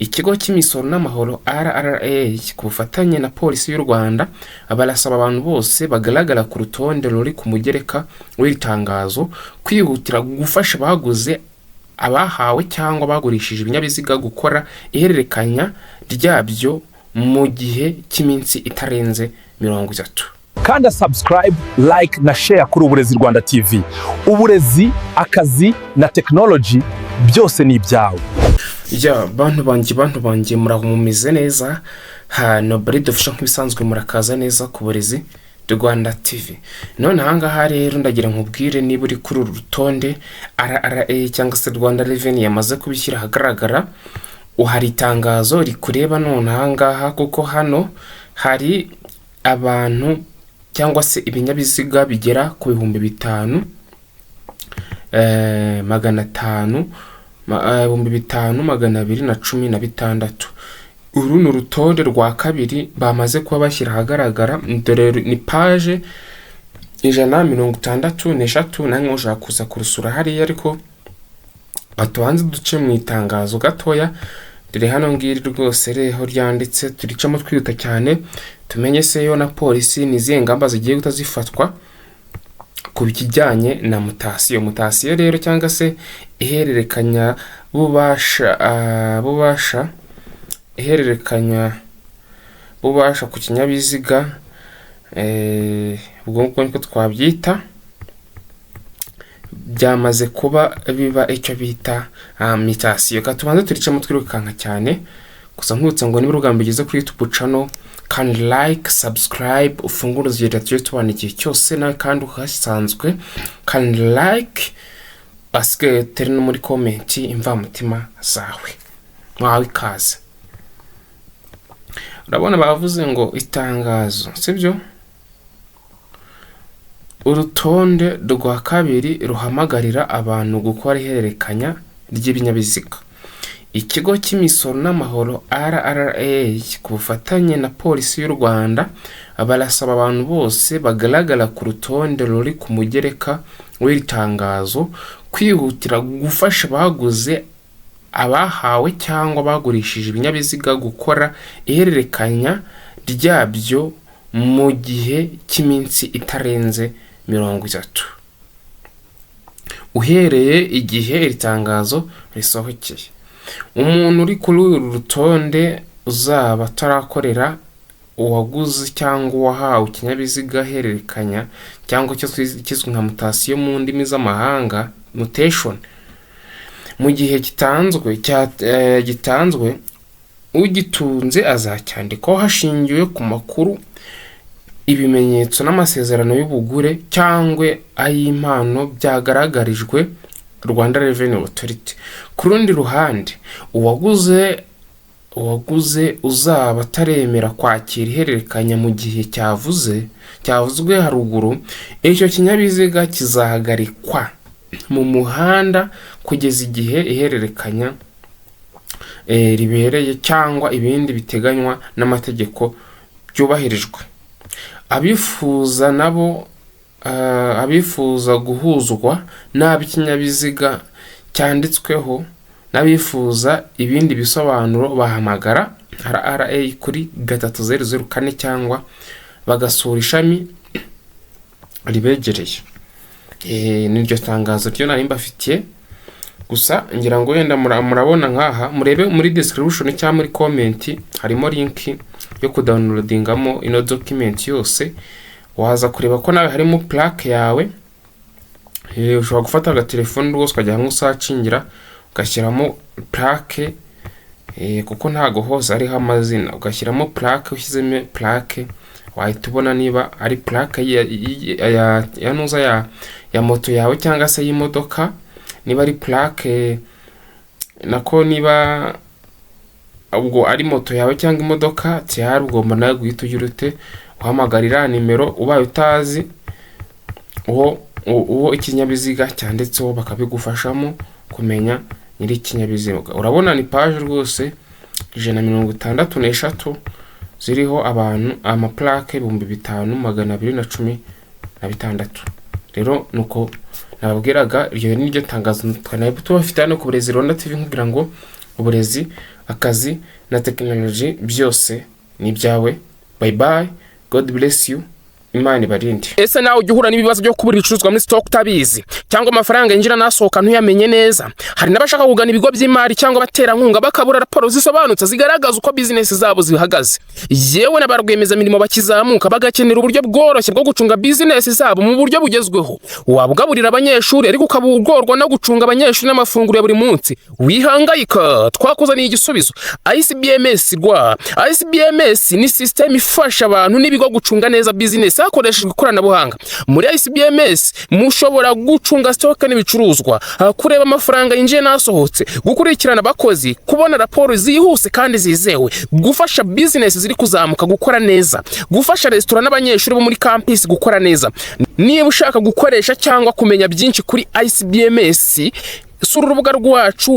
Ikigo cy'Imisoro n'Amahoro RRA ku bufatanye na Polisi y'u Rwanda barasaba abantu bose bagaragara ku rutonde ruri ku mugereka w'iri tangazo kwihutira gufasha abaguze, abahawe cyangwa bagurishije ibinyabiziga gukora ihererekanya ryabyo mu gihe cy'iminsi itarenze 30. Kanda subscribe, like na share kuri Uburezi Rwanda TV. Uburezi, akazi na tekinoloji byose ni ibyawe. Ya bantu banjye, bantu banjye, muraho, mumeze neza? Hano Bari Official nk'ibisanzwe, murakaza neza ku Burezi Rwanda TV. None ahangaha rero ndagira nkubwire, niba uri kuri uru rutonde RRA cyangwa se Rwanda Revenue yamaze kubishyira ahagaragara, hari itangazo rikureba none ahangaha, kuko hano hari abantu cyangwa se ibinyabiziga bigera ku 5 500, 5216. Uru ni urutonde rwa kabiri bamaze kuba bashyira ahagaragara. Dore ni page 163. Namwe ushaka kuza kurusura hariya, ariko batubanze duce mu itangazo gatoya. Dore hano ngiri rwose reho ryanditse, turicamo twihuta cyane, tumenye se yo na polisi ni izihe ngamba zigiye guhita zifatwa ku kijyanye na mutation. Mutation rero cyangwa se ihererekanya bubasha, bubasha, ihererekanya bubasha ku kinyabiziga, ubwo ngubwo niko twabyita, byamaze kuba biba icyo bita mutation. Reka tubanze turicemo twirukanka cyane. Gusa nkwibutsa ngo niba ubwa mbere ugeze kuri YouTube channel, kandi like, subscribe, ufungure inzogera, tujye tubana igihe cyose. Nawe kandi uhasanzwe, kandi like, asigaye utere no muri comment imvamutima zawe. Mwawe ikaze. Urabona bavuze ngo itangazo, sibyo? Urutonde rwa kabiri ruhamagarira abantu gukora ihererekanya ry'ibinyabiziga. Ikigo cy'Imisoro n'Amahoro RRA ku bufatanye na Polisi y'u Rwanda barasaba abantu bose bagaragara ku rutonde ruri ku mugereka w'iri tangazo kwihutira gufasha abaguze, abahawe cyangwa bagurishije ibinyabiziga gukora ihererekanya ryabyo mu gihe cy'iminsi itarenze 30 uhereye igihe iri tangazo risohokeye. Umuntu uri kuri uru rutonde uzaba atarakorera uwaguze cyangwa uwahawe ikinyabiziga hererekanya, cyangwa icyo kizwi nka mutation mu ndimi z'amahanga, mutation, mu gihe gitanzwe, ugitunze azacyandikwaho hashingiwe ku makuru, ibimenyetso n'amasezerano y'ubugure cyangwa ay'impano byagaragarijwe Rwanda Revenue Authority. Ku rundi ruhande, uwaguze uzaba ataremera kwakira ihererekanya mu gihe cyavuzwe haruguru, icyo kinyabiziga kizahagarikwa mu muhanda kugeza igihe ihererekanya ribereye cyangwa ibindi biteganywa n'amategeko byubahirijwe. Abifuza nabo, abifuza guhuzwa n'ab'ikinyabiziga cyanditsweho n'abifuza ibindi bisobanuro bahamagara RRA kuri 3004 cyangwa bagasura ishami ribegereye. Niryo tangazo ryo nari mbafitiye. Gusa ngira ngo wenda murabona nkaha, murebe muri description cyangwa muri comment, harimo link yo kudownloadingamo ino document yose. Waza kureba ko nawe harimo plaque yawe. Ushobora gufata agatelefone rwose ukajya hamwe usearchingira, ugashyiramo plaque, kuko ntago hose hariho amazina. Ugashyiramo plaque, ushyizemo plaque wahita ubona niba ari plaque ya nuza ya moto yawe cyangwa se y'imodoka, niba ari plaque nako, niba ubwo ari moto yawe cyangwa imodoka. Tayari ugomba nawe guhita ugira ute? Uhamagarira nimero ubaye utazi uwo ikinyabiziga cyanditseho, bakabigufashamo kumenya nyiri ikinyabiziga. Urabona ni page rwose 163 ziriho abantu, amaplaque 5216. Rero nuko nababwiraga, iryo ni ryo tangazo twari tubafite hano ku Burezi Rwanda TV, kugira ngo uburezi Akazi na tekinoloji byose ni ibyawe. Bye bye, God bless you, Imana ibarinde. Ese nawe ujya uhura n'ibibazo byo kubura ibicuruzwa muri stock utabizi, cyangwa amafaranga yinjira n'asohoka ntuyamenye neza? Hari n'abashaka kugana ibigo by'imari cyangwa abaterankunga bakabura raporo zisobanutse zigaragaza uko bizinesi zabo zihagaze. Yewe na ba rwiyemezamirimo bakizamuka bagakenera uburyo bworoshye bwo gucunga bizinesi zabo mu buryo bugezweho. Waba ugaburira abanyeshuri ariko ukaba ugorwa no gucunga abanyeshuri n'amafunguro ya buri munsi, wihangayika, twakuzaniye igisubizo: ICBMS rwa. ICBMS ni sisiteme ifasha abantu n'ibigo gucunga neza bizinesi hakoreshejwe ikoranabuhanga. Muri ICBMS mushobora gucunga stock n'ibicuruzwa, kureba amafaranga yinjiye n'asohotse, gukurikirana abakozi, kubona raporo zihuse kandi zizewe, gufasha bizinesi ziri kuzamuka gukora neza, gufasha resitora n'abanyeshuri bo muri campus gukora neza. Niba ushaka gukoresha cyangwa kumenya byinshi kuri ICBMS, sura urubuga rwacu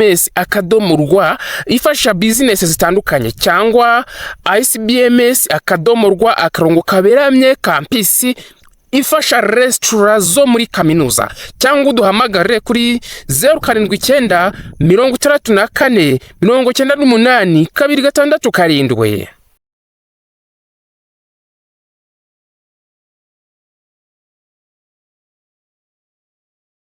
www.icbms.rw ifasha bizinesi zitandukanye, cyangwa icbms.rw/campus ifasha resitora zo muri kaminuza, cyangwa uduhamagare kuri 079 64 98 267.